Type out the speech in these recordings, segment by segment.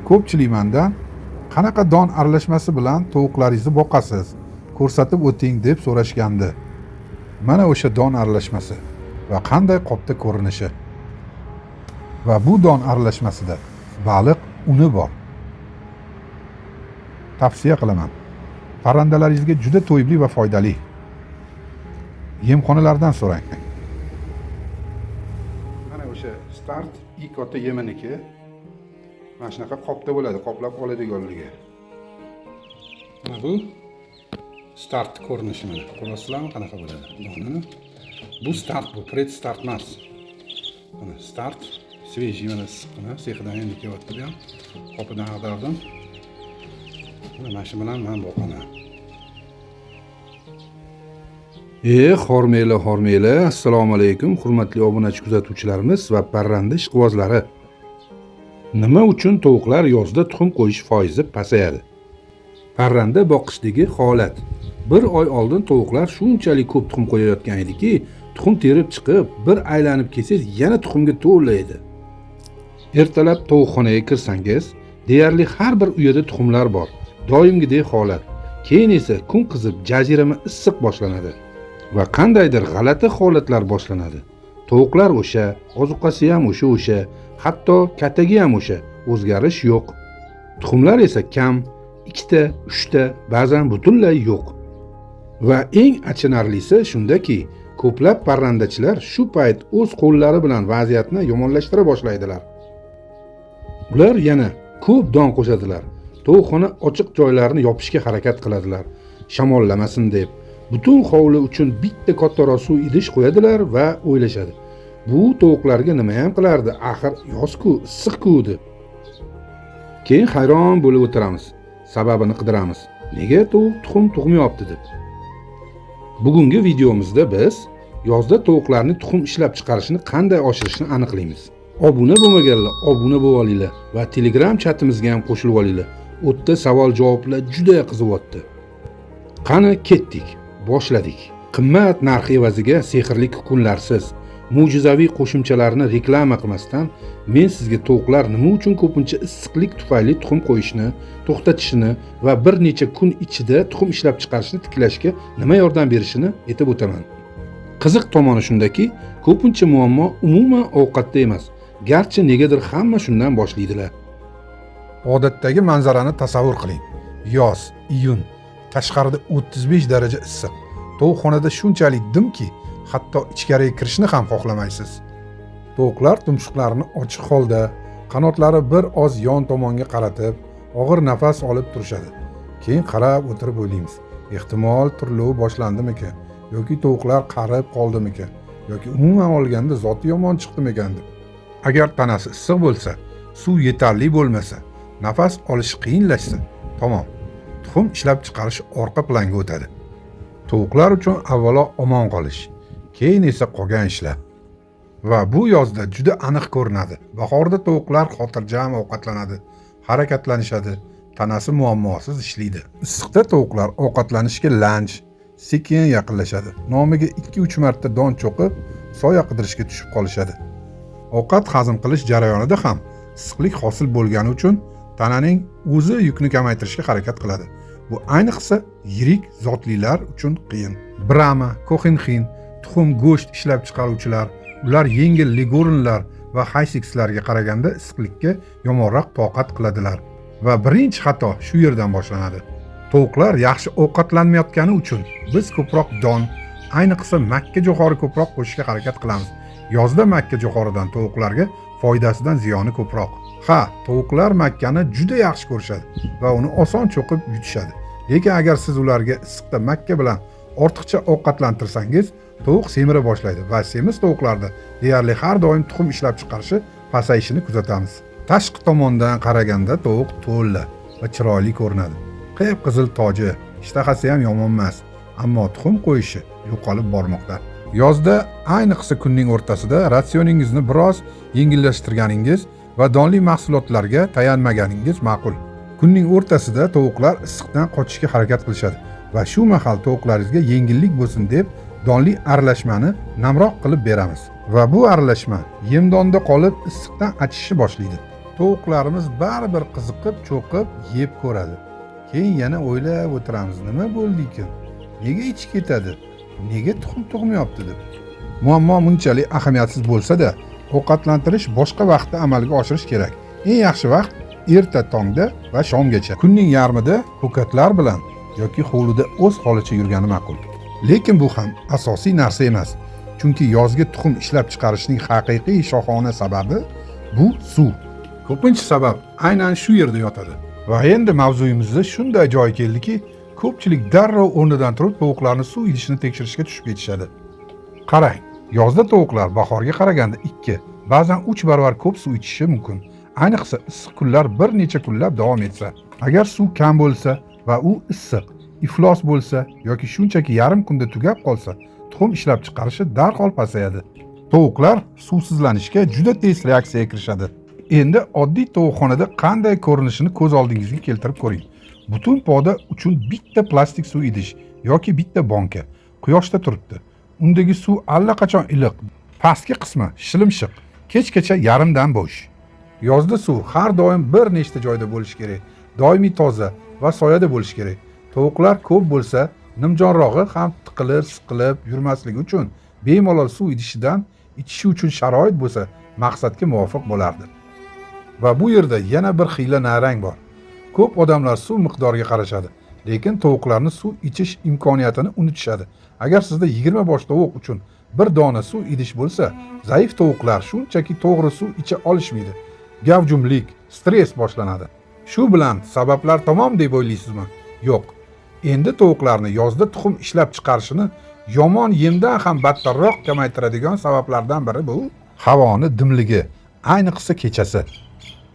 Ko'pchilik mandan qanaqa don aralashmasi bilan tovuqlaringizni boqasiz, ko'rsatib o'ting deb so'rashgandi. Mana o'sha don aralashmasi va qanday qopda ko'rinishi. Va bu don aralashmasida baliq uni bor. Tavsiya qilaman. Parrandalaringizga juda to'yimli va foydali. Yemxonalardan so'rang. Mana o'sha Start i katta yeminiki. Mana shunaqa qopda bo'ladi, qoplab oladiganligi. Mana bu Start ko'rinishi mana. Ko'rasizlarmi qanaqa bo'ladi? Donini. Bu Start, bu Pred Start emas. Mana Start свежий, mana issiqqina, sexidan endi kelyapti bu ham. Qopidan ag'dardim. Mana shu bilan men boqaman. Hormanglar, hormanglar. Assalomu alaykum, hurmatli obunachi kuzatuvchilarimiz va parranda ishqibozlari. Nima uchun tovuqlar yozda tuxum qo'yish foizi pasayadi? Parranda boqishdagi holat. Bir oy oldin tovuqlar shunchalik ko'p tuxum qo'yayotgan ediki, tuxum terib chiqib, bir aylanib kelsangiz yana tuxumga to'la edi. Ertalab tovuqxonaga kirsangiz, deyarli har bir uyada tuxumlar bor. Doimgidek holat. Keyin esa kun qizib, jazirama issiq boshlanadi va qandaydir g'alati holatlar boshlanadi. Tovuqlar o'sha, ozuqasi ham o'sha, hatto katagi ham o'sha, o'zgarish yo'q. Tuxumlar esa kam, ikkita, uchta, ba'zan butunlay yo'q. Va eng achinarlisi shundaki, ko'plab parrandachilar shu payt o'z qo'llari bilan vaziyatni yomonlashtira boshlaydilar. Ular yana ko'p don qo'shadilar. Tovuqxona ochiq joylarini yopishga harakat qiladilar, shamollamasin deb. Butun hovli uchun bitta kattaroq suv idish qo'yadilar va o'ylashadi. Bu tovuqlarga nima ham qilardi, axir yoz-ku, issiq-ku deb. Keyin hayron bo'lib o'tiramiz. Sababini qidiramiz. Nega tovuq tuxum tug'mayapti deb. Bugungi videomizda biz yozda tovuqlarning tuxum ishlab chiqarishini qanday oshirishni aniqlaymiz. Obuna bo'lmaganlar obuna bo'lib olinglar va Telegram chatimizga ham qo'shilib olinglar. U yerda savol-javoblar juda qiziqyapti. Qani ketdik, boshladik. Qimmat narx evaziga sehrli kukunlarsiz, mo'jizaviy qo'shimchalarni reklama qilmasdan men sizga tovuqlar nima uchun ko'pincha issiqlik tufayli tuxum qo'yishni to'xtatishini va bir necha kun ichida tuxum ishlab chiqarishni tiklashga nima yordam berishini aytib o'taman. Qiziq tomoni shundaki, ko'pincha muammo umuman ovqatda emas. Garchi negadir hamma shundan boshlaydilar. Odatdagi manzarani tasavvur qiling. Yoz, iyun, tashqarida 35 daraja issiq. Tovuqxonada shunchalik dimki, hatto ichkariga kirishni ham xohlamaysiz. Tovuqlar tumshuqlarini ochiq holda, qanotlari bir oz yon tomonga qaratib, og'ir nafas olib turishadi. Keyin qarab o'tirib o'ylaymiz. Ehtimol turlov boshlandimikan yoki tovuqlar qarib qoldimikan yoki umuman olganda zoti yomon chiqdimikan deb. Agar tanasi issiq bo'lsa, suv yetarli bo'lmasa, nafas olish qiyinlashsa, tamom. Tuxum ishlab chiqarish orqa planga o'tadi. Tovuqlar uchun avvalo omon qolish, keyin esa qolgan ishlar. Va bu yozda juda aniq ko'rinadi. Bahorda tovuqlar xotirjam ovqatlanadi, harakatlanishadi, tanasi muammosiz ishlaydi. Issiqda tovuqlar ovqatlanishga lanj, sekin yaqinlashadi. Nomiga 2-3 marta don cho'qib, soya qidirishga tushib qolishadi. Ovqat hazm qilish jarayonida ham issiqlik hosil bo'lgani uchun tananing o'zi yukni kamaytirishga harakat qiladi. Bu ayniqsa yirik zotlilar uchun qiyin. Brahma, Koxinxin, tuxum go'sht ishlab chiqaruvchilar, ular yengil legornlar va Hisekslarga qaraganda issiqlikka yomonroq toqat qiladilar. Va birinchi xato shu yerdan boshlanadi. Tovuqlar yaxshi ovqatlanmayotgani uchun biz ko'proq don, ayniqsa makka jo'xori ko'proq qo'shishga harakat qilamiz. Yozda makka jo'xoridan tovuqlarga foydasidan ziyoni ko'proq. Ha, tovuqlar makkani juda yaxshi ko'rishadi va uni oson cho'qib yutishadi. Lekin agar siz ularga issiqda makka bilan ortiqcha ovqatlantirsangiz, tovuq semira boshlaydi va semiz tovuqlarda deyarli har doim tuxum ishlab chiqarishi pasayishini kuzatamiz. Tashqi tomondan qaraganda tovuq to'la va chiroyli ko'rinadi. Qip-qizil toji, ishtahasi ham yomon emas, ammo tuxum qo'yishi yo'qolib bormoqda. Yozda, ayniqsa kunning o'rtasida ratsioningizni biroz yengillashtirganingiz va donli mahsulotlarga tayanmaganingiz ma'qul. Kunning o'rtasida tovuqlar issiqdan qochishga harakat qilishadi va shu mahal tovuqlaringizga yengillik bo'lsin deb donli aralashmani namroq qilib beramiz. Va bu aralashma yemdonda qolib issiqdan achishni boshlaydi. Tovuqlarimiz baribir qiziqib, cho'qib yeb ko'radi. Keyin yana o'ylab o'tiramiz, nima bo'ldi ekan? Nega ichi ketadi? Nega tuxum tug'mayapti deb. Muammo bunchalik ahamiyatsiz bo'lsa-da, ovqatlantirish boshqa vaqtda amalga oshirish kerak. Eng yaxshi vaqt erta tongda va shomgacha. Kunning yarmida ko'katlar bilan yoki hovlida o'z holicha yurgani ma'qul. Lekin bu ham asosiy narsa emas. Chunki yozgi tuxum ishlab chiqarishning haqiqiy shohona sababi bu suv. Ko'pincha sabab aynan shu yerda yotadi. Va endi mavzuyimizda shunday joy keldiki, ko'pchilik darrov o'rnidan turib tovuqlarni suv idishini tekshirishga tushib ketishadi. Qarang, yozda tovuqlar bahorga qaraganda 2, ba'zan 3 barobar ko'p suv ichishi mumkin. Ayniqsa issiq kunlar bir necha kunlab davom etsa. Agar suv kam bo'lsa va u issiq, iflos bo'lsa yoki shunchaki yarim kunda tugab qolsa, tuxum ishlab chiqarishi darhol pasayadi. Tovuqlar suvsizlanishga juda tez reaksiyaga kirishadi. Endi oddiy tovuqxonada qanday ko'rinishini ko'z oldingizga keltirib ko'ring. Butun poda uchun bitta plastik suv idish yoki bitta bonka quyoshda turibdi. Undagi suv allaqachon iliq, pastki qismi shilimshiq, kechgacha yarimdan bo'sh. Yozda suv har doim bir nechta joyda bo'lishi kerak, doimiy toza va soyada bo'lishi kerak. Tovuqlar ko'p bo'lsa, nimjonrog'i ham tiqilib, siqilib yurmasligi uchun bemalol suv idishidan ichishi uchun sharoit bo'lsa, maqsadga muvofiq bo'lardi. Va bu yerda yana bir xiyla narang bor. Ko'p odamlar suv miqdoriga qarashadi, lekin tovuqlarni suv ichish imkoniyatini unutishadi. Agar sizda 20 bosh tovuq uchun bir dona suv idish bo'lsa, zaif tovuqlar shunchaki to'g'ri suv icha olishmaydi. Gavjumlik, stress boshlanadi. Shu bilan sabablar tamom deb o'ylaysizmi? Yo'q. Endi tovuqlarni yozda tuxum ishlab chiqarishini yomon yemdan ham battarroq kamaytiradigan sabablardan biri bu havoni dimligi, ayniqsa kechasi.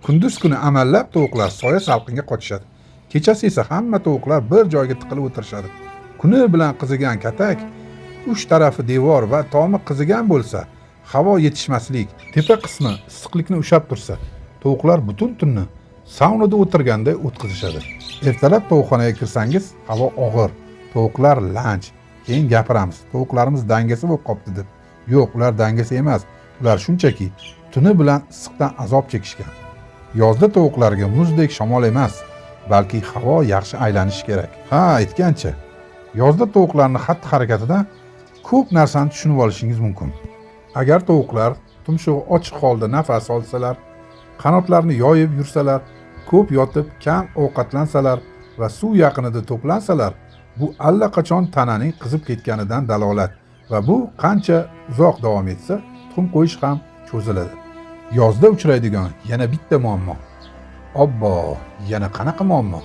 Kunduz kuni amallab tovuqlar soya salqinga qochishadi. Kechasi esa hamma tovuqlar bir joyga tiqilib o'tirishadi. Kuni bilan qizigan katak, uch tarafi devor va tomi qizigan bo'lsa, havo yetishmaslik, tepa qismi issiqlikni ushlab tursa, tovuqlar butun tunni saunada o'tirganday o'tkazishadi. Ertalab tovuqxonaga kirsangiz, havo og'ir, tovuqlar lanj. Keyin gapiramiz, tovuqlarimiz dangasa bo'lib qopti deb. Yo'q, ular dangasa emas, ular shunchaki tuni bilan issiqdan azob chekishgan. Yozda tovuqlarga muzdek shamol emas, balki havo yaxshi aylanishi kerak. Ha, aytgancha, yozda tovuqlarning xatti-harakatidan ko'p narsani tushunib olishingiz mumkin. Agar tovuqlar tumshug'i ochiq holda nafas olsalar, qanotlarini yoyib yursalar, ko'p yotib kam ovqatlansalar va suv yaqinida to'plansalar, bu allaqachon tananing qizib ketganidan dalolat va bu qancha uzoq davom etsa, tuxum qo'yish ham cho'ziladi. Yozda uchraydigan yana bitta muammo. Obbo, yana qanaqa muammo?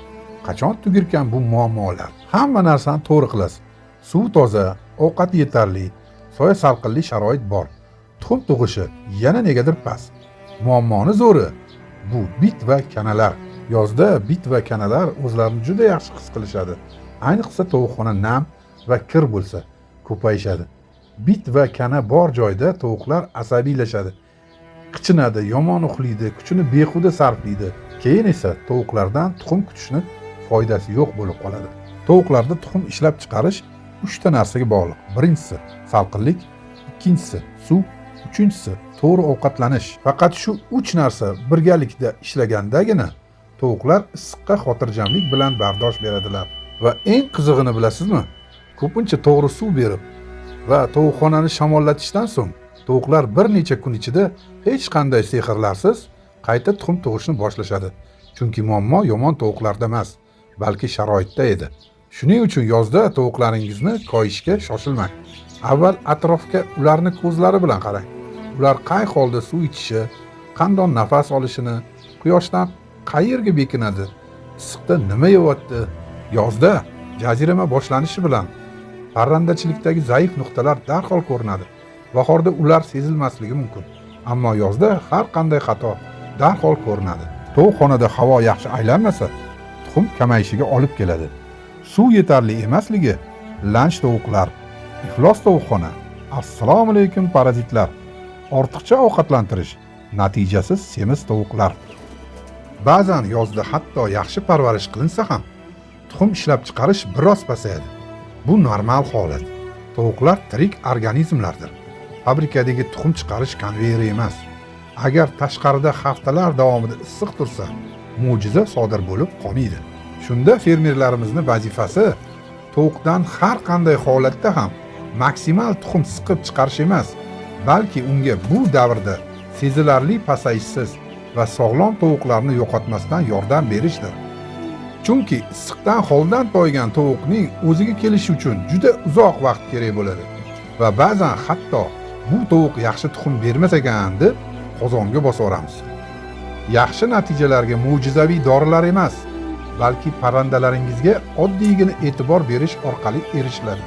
Qachon tugarkan bu muammolar? Hamma narsani to'g'ri qilasiz. Suv toza, ovqat yetarli, soya salqinli sharoit bor. Tuxum tug'ishi yana negadir past. Muammoni zo'ri bu bit va kanalar. Yozda bit va kanalar o'zlarini juda yaxshi his qilishadi. Ayniqsa tovuqxona nam va kir bo'lsa, ko'payishadi. Bit va kana bor joyda tovuqlar asabiylashadi. Qichinadi, yomon uxlaydi, kuchini behuda sarflaydi. Keyin esa tovuqlardan tuxum kutishni foydasi yo'q bo'lib qoladi. Tovuqlarda tuxum ishlab chiqarish uchta narsaga bog'liq. Birinchisi salqinlik, ikkinchisi suv, uchinchisi to'g'ri ovqatlanish. Faqat shu uch narsa birgalikda ishlagandagina tovuqlar issiqqa xotirjamlik bilan bardosh beradilar. Va eng qizig'ini bilasizmi? Ko'pincha to'g'ri suv berib va tovuqxonani shamollatishdan so'ng tovuqlar bir necha kun ichida hech qanday sehrlarsiz qayta tuxum tug'ishni boshlashadi. Chunki muammo yomon tovuqlarda emas, balki sharoitda edi. Shuning uchun yozda tovuqlaringizni koyishga shoshilmang. Avval atrofga ularni ko'zlari bilan qarang. Ular qay holda suv ichishi, qandoq nafas olishini, quyoshdan qayerga bekinadi, issiqda nima yeyapti. Yozda jazirama boshlanishi bilan parrandachilikdagi zaif nuqtalar darhol ko'rinadi. Bahorda ular sezilmasligi mumkin, ammo yozda har qanday xato darhol ko'rinadi. Tovuqxonada havo yaxshi aylanmasa, tuxum kamayishiga olib keladi. Suv yetarli emasligi, lanj tovuqlar, iflos tovuqxona, assalomu alaykum parazitlar, ortiqcha ovqatlantirish, natijasiz semiz tovuqlar. Ba'zan yozda hatto yaxshi parvarish qilinsa ham tuxum ishlab chiqarish biroz pasayadi. Bu normal holat. Tovuqlar tirik organizmlardir. Fabrikadagi tuxum chiqarish konveyeri emas. Agar tashqarida haftalar davomida issiq tursa, mo'jiza sodir bo'lib qolmaydi. Shunda fermerlarimizni vazifasi tovuqdan har qanday holatda ham maksimal tuxum siqib chiqarish emas, balki unga bu davrda sezilarli pasayishsiz va sog'lom tovuqlarni yo'qotmasdan yordam berishdir. Chunki issiqdan holdan toygan tovuqning o'ziga kelishi uchun juda uzoq vaqt kerak bo'ladi va ba'zan hatto bu tovuq yaxshi tuxum bermas ekan deb qozonga bosaveramiz. Yaxshi natijalarga mo'jizaviy dorilar emas, balki parrandalaringizga oddiygina e'tibor berish orqali erishiladi.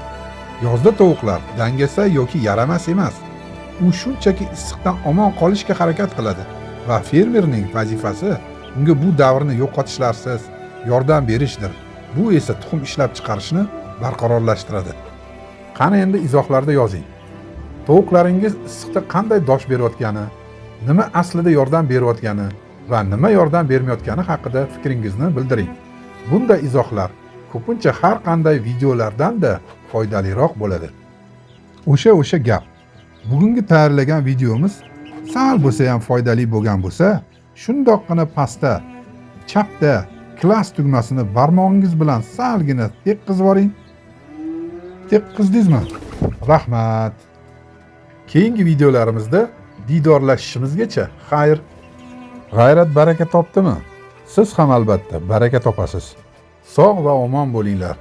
Yozda tovuqlar dangasa yoki yaramas emas. U shunchaki issiqdan omon qolishga harakat qiladi va fermerning vazifasi unga bu davrni yo'qotishlarsiz yordam berishdir. Bu esa tuxum ishlab chiqarishni barqarorlashtiradi. Qani endi izohlarda yozing. Tovuqlaringiz issiqda qanday dosh berayotgani, nima aslida yordam berayotgani va nima yordam bermayotgani haqida fikringizni bildiring. Bunday izohlar ko'pincha har qanday videolardan-da foydaliroq bo'ladi. O'sha gap. Bugungi tayyorlagan videomiz sal bo'lsa ham foydali bo'lgan bo'lsa, shundoqqina pastda, chapda класс tugmasini barmog'ingiz bilan salgina tekkizib yuboring. Tekkizdingizmi? Rahmat. Keyingi videolarimizda diydorlashishimizgacha xayr. G'ayrat baraka topdimi? Siz ham albatta baraka topasiz. Sog' va omon bo'linglar.